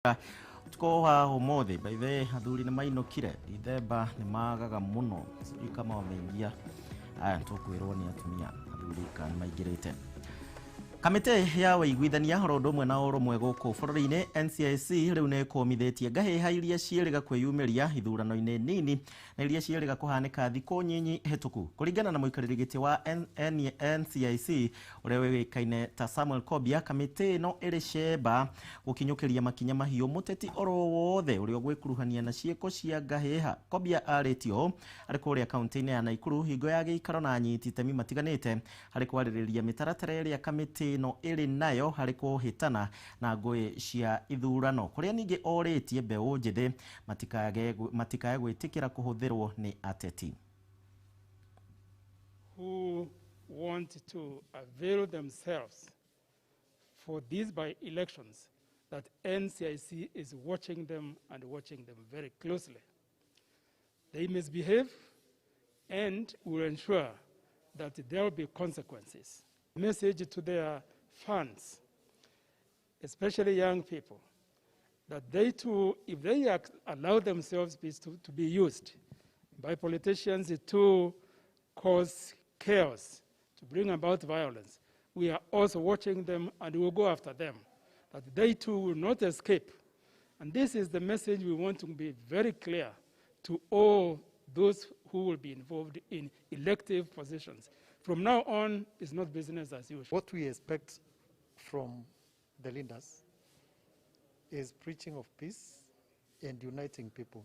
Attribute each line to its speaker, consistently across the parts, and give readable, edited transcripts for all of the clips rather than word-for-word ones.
Speaker 1: Ũtukũ wa ũmũthĩ, by the way, athuri nĩ mainũkire. Dithemba nĩ magaga mũno, sijui kama wameingia. Aya tũkwĩrwo nĩ atumia, athuri kana nĩ maingĩrĩte. Kamĩtĩ ya ũiguithania oro ũndũ ũmwe na ũrũmwe gũkũ bũrũri-inĩ NCIC rĩu nĩ ĩkũmithĩtie ngahĩha iria ciĩrĩga kwĩyumĩria ithurano-inĩ nini na iria ciĩrĩga kũhanĩka thikũ nyinyi hĩtũku. Kũringana na mũikarĩri gĩtĩ wa NCIC ũrĩa ũĩkaine ta Samuel Kobia, kamĩtĩ ĩno ĩrĩ cemba gũkinyũkĩria makinya mahiũ mũteti oro wothe ũrĩa ũgwĩkuruhania na ciĩko cia ngahĩha. Kobia arĩtie ũũ arĩ kũrĩa kaunti-inĩ ya Naikuru hingo ya gĩikaro na anyiti itemi matiganĩte harĩ kwarĩrĩria mĩtaratara ĩrĩa kamĩtĩ ĩno ĩrĩ nayo harĩ kũhĩtana na ngũĩ cia ithurano, kũrĩa ningĩ orĩtie mbeũ njĩthĩ matikae gwĩtĩkĩra kũhũthĩrwo nĩ ateti.
Speaker 2: Who want to avail themselves for these by-elections, that NCIC is watching them and watching them very closely. They misbehave and will ensure that there will be consequences. Message to their fans, especially young people, that they too, if they allow themselves to be used by politicians to cause chaos, to bring about violence, we are also watching them and we will go after them, that they too will not escape. And this is the message we want to be very clear to all those who will be involved in elective positions. From now on, it's not business as usual.
Speaker 3: What we expect from the leaders is preaching of peace and uniting people.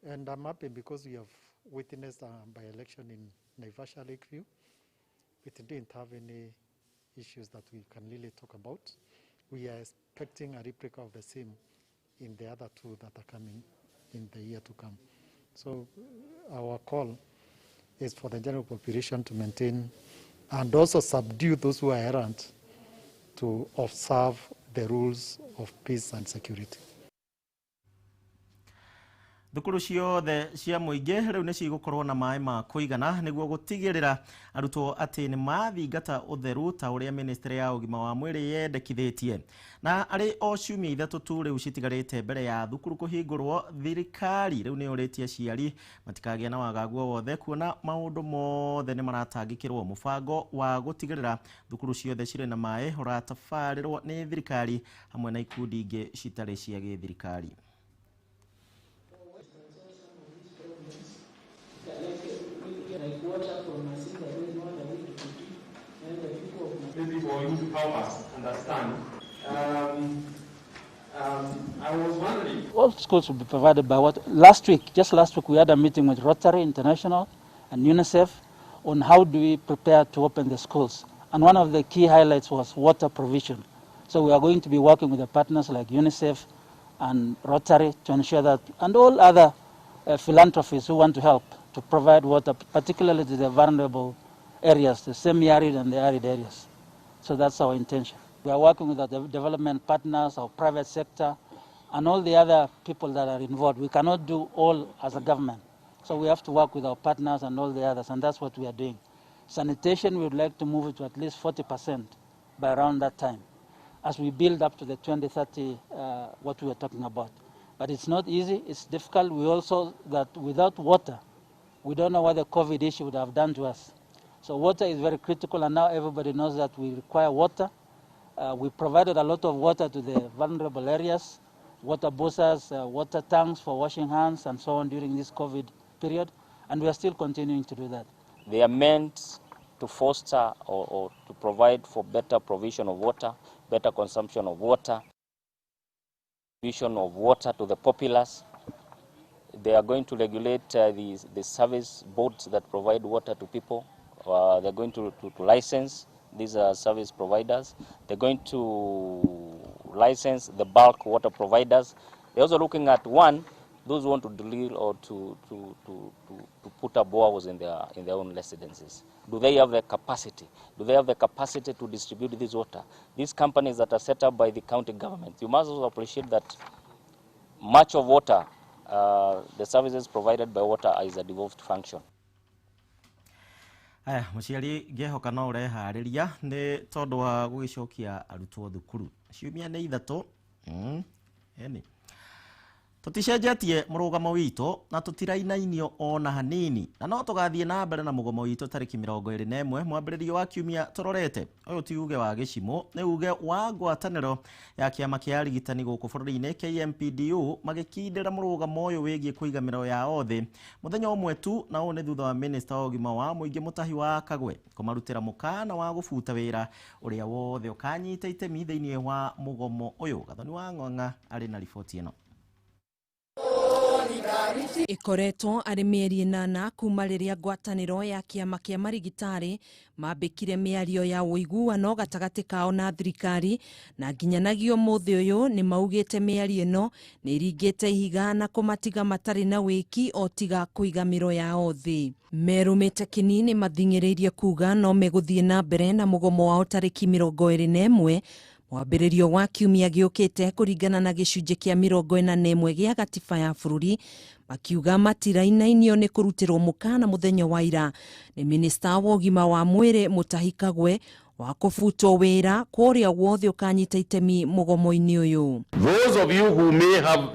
Speaker 3: And I'm happy because we have witnessed a by-election in Naivasha Lakeview. It didn't have any issues that we can really talk about. We are expecting a replica of the same in the other two that are coming in the year to come. So our call is for the general population to maintain and also subdue those who are errant to observe the rules of peace and security.
Speaker 1: Thukuru ciothe cia mũingĩ rĩu nĩ cigũkorwo na maĩ ma kũigana nĩguo gũtigĩrĩra arutwo atĩ nĩ mathingata ũtheru ta ũrĩa ministry ya ũgima wa mwĩrĩ yendekithĩtie. Na arĩ o ciumia 3 tu rĩu citigarĩte mbere ya thukuru kũhingũrwo, thirikari rĩu nĩ yũrĩtie aciari matikagĩe na wagagu o wothe kuona maũndũ mothe nĩ maratangĩkĩrwo. Mũbango wa gũtigĩrĩra thukuru ciothe cirĩ na maĩ ũratabarĩrwo nĩ thirikari hamwe na ikundi ingĩ citarĩ cia gĩthirikari.
Speaker 4: Maybe for you to help us understand. I was wondering.
Speaker 5: All schools will be provided by what? Last week, just last week, we had a meeting with Rotary International and UNICEF on how do we prepare to open the schools. And one of the key highlights was water provision. So we are going to be working with the partners like UNICEF and Rotary to ensure that, and all other philanthropists who want to help to provide water, particularly to the vulnerable areas, the semi-arid and the arid areas. So that's our intention. We are working with our development partners, our private sector, and all the other people that are involved. We cannot do all as a government. So we have to work with our partners and all the others, and that's what we are doing. Sanitation, we would like to move it to at least 40% by around that time, as we build up to the 2030, what we are talking about. But it's not easy, it's difficult. We also, that without water, we don't know what the COVID issue would have done to us. So water is very critical, and now everybody knows that we require water. We provided a lot of water to the vulnerable areas, water bowsers, water tanks for washing hands and so on during this COVID period, and we are still continuing to do that.
Speaker 6: They are meant to foster or to provide for better provision of water, better consumption of water, provision of water to the populace. They are going to regulate the service boards that provide water to people. They're going to license these service providers. They're going to license the bulk water providers. They're also looking at, one, those who want to drill or to put up boreholes in their own residences. Do they have the capacity? Do they have the capacity to distribute this water? These companies that are set up by the county government, you must also appreciate that much of water, the services provided by water is a devolved function.
Speaker 1: Aya, mũciari ngĩhoka no ũreharĩria nĩ tondũ wa gũgĩcokia arutwo thukuru. Ciumia nĩ 3. Eni tuticenjetie murugamo witu na tutirainainio ona hanini na no tugathie na mbere na mugomo witu tariki 21 mwambĩrĩrio wa kiumia turorete. Uyu ti uge wa gĩcimũ, nĩ uge wa ngwatanĩro ya kĩama kĩa arigitani gũkũ bũrũri-inĩ KMPDU magĩkindĩra mũrũgamo ũyũ wĩgiĩ kũiga mĩro yao thĩ mũthenya ũmwe tu, na ũũ nĩ thutha wa minista wa ũgima wa mũingĩ Mutahi wa Kagwe kũmarutĩra mũkana wa gũbuta wĩra ũrĩa wothe ũkanyita itemi thĩinĩ wa mũgomo ũyũ. Gathoni wa Ng'ang'a arĩ na riboti ĩno.
Speaker 7: Ikoretwo arĩ mĩeri 8 kuma rĩrĩa ngwatanĩro ya kĩama kĩa marigitari mambĩkire mĩario ya ũiguano gatagatĩ kao na thirikari, na nginyanagio mũthĩ ũyũ nĩ maugĩte mĩario ĩno nĩ ĩringĩte ihiga na kũmatiga matarĩ na wĩki o tiga kũiga mĩro yao thĩ. Merũmĩte kĩni nĩ mathing'ĩrĩirie kuga no megũthiĩ na mbere na mũgomo wao tarĩki 21 mwambĩrĩrio wa kiumia gĩũkĩte kũringana na gĩcunjĩ kĩa 41 gĩa gatiba ya bũrũri, makiuga matirainainio nĩ kũrutĩrwo mũkana mũthenya wa ira nĩ minista wa ũgima wa mwĩrĩ Mutahi Kagwe wa kũbutwo wĩra kwa ũrĩa wothe ũkanyita itemi mũgomo-inĩ ũyũ.
Speaker 8: Those of you who may have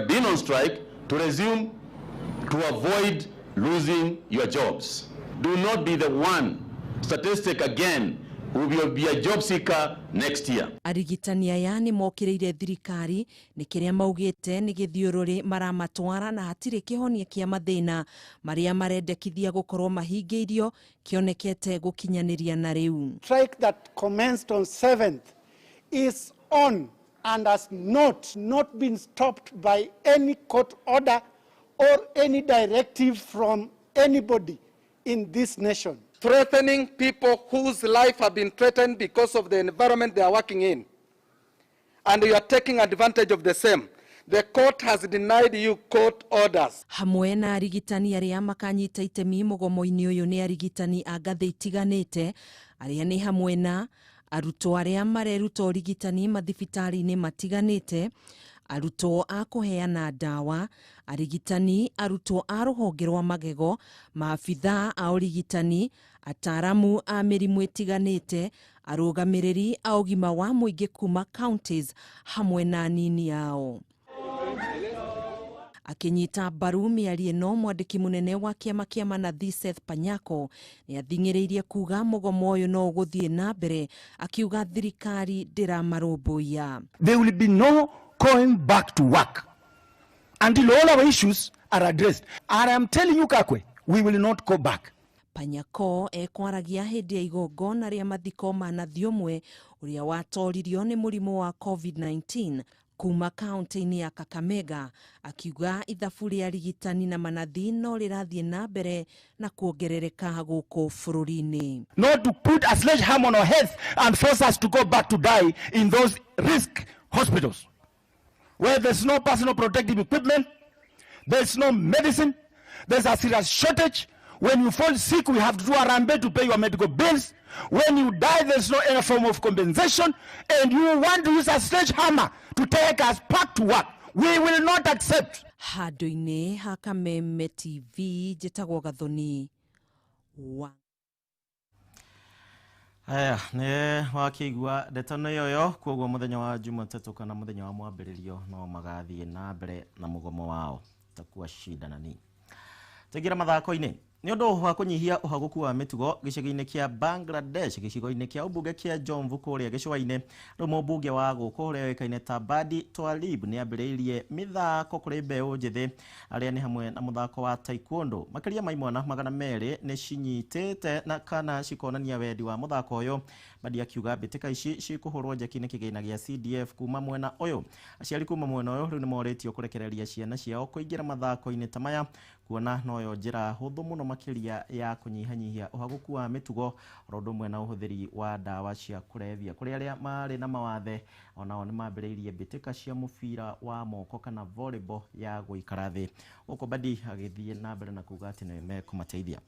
Speaker 8: been on strike to resume to avoid losing your jobs. Do not be the one statistic again who will be a job seeker next year.
Speaker 7: Arigitani aya nĩ mokĩrĩire thirikari nĩ kĩrĩa maugĩte nĩ gĩthiũrũrĩ maramatwara na hatirĩ kĩhonia kĩa mathĩna marĩa marendekithia gũkorwo mahingĩirio kĩonekete gũkinyanĩria na rĩu.
Speaker 9: Strike that commenced on 7th is on and has not been stopped by any court order or any directive from anybody in this nation.
Speaker 10: Threatening people whose life have been threatened because of the environment they are working in. And you are taking advantage of the same. The court has denied you court orders.
Speaker 7: Hamwe na arigitani arĩa makanyita itemi mũgomo-inĩ ũyũ nĩ arigitani a ngathĩ itiganĩte arĩa nĩ hamwe na arutwo arĩa mareruta ũrigitani mathibitarĩ-inĩ matiganĩte, arutwo a kũheana ndawa, arigitani, arutwo a rũhonge rwa magego, maabithaa a ũrigitani, ataaramu a mĩrimũ ĩtiganĩte, arũgamĩrĩri a ũgima wa mũingĩ kuma counties hamwe na anini ao. Akinyita mbaru mĩario ĩno, mwandĩki mũnene wa kĩama kĩa manathi Seth Panyako nĩ athing'ĩrĩirie kuga mũgomo ũyũ no ũgũthiĩ na mbere, akiuga thirikari ndĩramarũmbũiya.
Speaker 11: There will be no going back to work until all our issues are addressed. And I am telling you, Kakwe, we will not go back.
Speaker 7: Panyako ekwaragia hĩndĩ ya igongona rĩa mathiko ma nathi ũmwe ũrĩa watoririo nĩ mũrimũ wa COVID-19 kuma kaunti-inĩ ya Kakamega, akiuga ithabu rĩa arigitani na manathi no rĩrathiĩ na mbere na kuongerereka gũkũ bũrũri-inĩ.
Speaker 11: Not to put a sledgehammer on our heads and force us to go back to die in those risk hospitals where there's no personal protective equipment, there's no medicine, there's a serious shortage. When you fall sick, we have to do a rambe to pay your medical bills. When you die, there's no any form of compensation. And you want to use a sledgehammer to take us back to work. We will not accept.
Speaker 7: Handũ-inĩ ha Kameme TV, njĩtagwo Gathoni wa
Speaker 1: Aya, nĩ wakĩigua ndeto nĩ yoyo, koguo mũthenya wa Jumatatũ kana mũthenya wa mwambĩrĩrio no magathiĩ na mbere na mũgomo wao takuwa shida na ni. Tũingĩra mathako-inĩ. Nĩ ũndũ wa kũnyihia ũhagũku wa mĩtugo gĩcagi-inĩ kĩa Bangladesh gĩcigo-inĩ kĩa ũmbunge kĩa Jomvu kũrĩa gĩcũa-inĩ, rĩu mũmbunge wa gũkũ ũrĩa ũĩkaine ta Badi Twalib nĩ ambĩrĩirie mĩthako kũrĩ mbeũ njĩthĩ arĩa nĩ hamwe na mũthako wa taekwondo. Makĩria ma imwana 200 nĩ cinyitĩte na kana cikonania wendi wa mũthako ũyũ. Badi akiuga mbĩtĩka ici cikũhũrwo njeki nĩ kĩgĩna gĩa CDF kuma mwena ũyũ. Aciari kuma mwena ũyũ rĩu nĩ morĩtio kũrekereria ciana ciao kũingĩra mathako-inĩ ta maya, kuona noyo njĩra hũthũ mũno makĩria ya kũnyihanyihia ũhagũku wa mĩtugo oro ũndũ ũmwe na ũhũthĩri wa ndawa cia kũrebia. Kũrĩ arĩa marĩ na mawathe onao nĩ mambĩrĩirie mbĩtĩka cia mũbira wa moko kana volleyball ya gũikara thĩ. Gũkũ Badi agĩthiĩ na mbere na kuga atĩ nĩ mekũmateithia.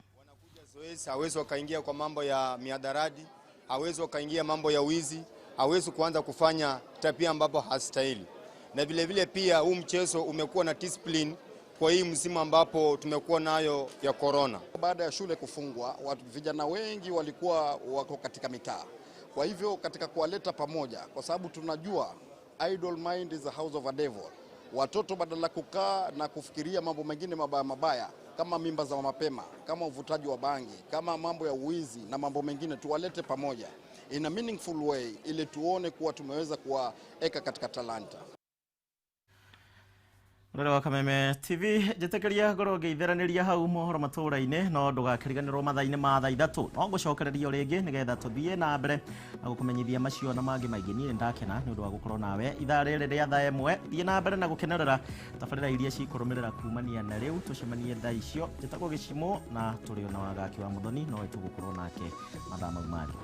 Speaker 12: Zoezi hawezi wakaingia kwa mambo ya miadaradi, hawezi wakaingia mambo ya wizi, hawezi kuanza kufanya tabia ambapo hastahili. Na vile vile pia huu mchezo umekuwa na discipline kwa hii msimu ambapo tumekuwa nayo ya corona.
Speaker 13: Baada ya shule kufungwa, vijana wengi walikuwa wako katika mitaa. Kwa hivyo katika kuwaleta pamoja, kwa sababu tunajua Idle mind is a house of a devil. Watoto badala kukaa na kufikiria mambo mengine mabaya mabaya kama mimba za mapema, kama uvutaji wa bangi, kama mambo ya uwizi na mambo mengine, tuwalete pamoja in a meaningful way ili tuone kuwa tumeweza kuwaeka katika talanta.
Speaker 1: Rore wa Kameme TV, njĩtĩkĩria ngorwo ngĩitheraniria hau mohoro matũra-inĩ, no ndũgakĩriganĩrwo mathaa-inĩ ma thaa 3 no ngũcokereria o rĩngĩ nĩgetha tũthiĩ na mbere na gũkũmenyithia macio na mangĩ maingĩ. Niĩ nĩndakena nĩ ũndũ wa gũkorwo nawe ithaa rĩrĩ rĩa thaa 1. Thiĩ na mbere na gũkenerera tabarĩra iria cikũrũmĩrĩra kumania na rĩu, tũcemanie thaa icio. Njĩtagwo Gĩcimũ na tũrĩ ona Wagaki wa Mũthoni, nowe tũgũkorwo nake mathaa mau mangĩ.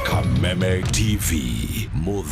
Speaker 14: Kameme TV. Move.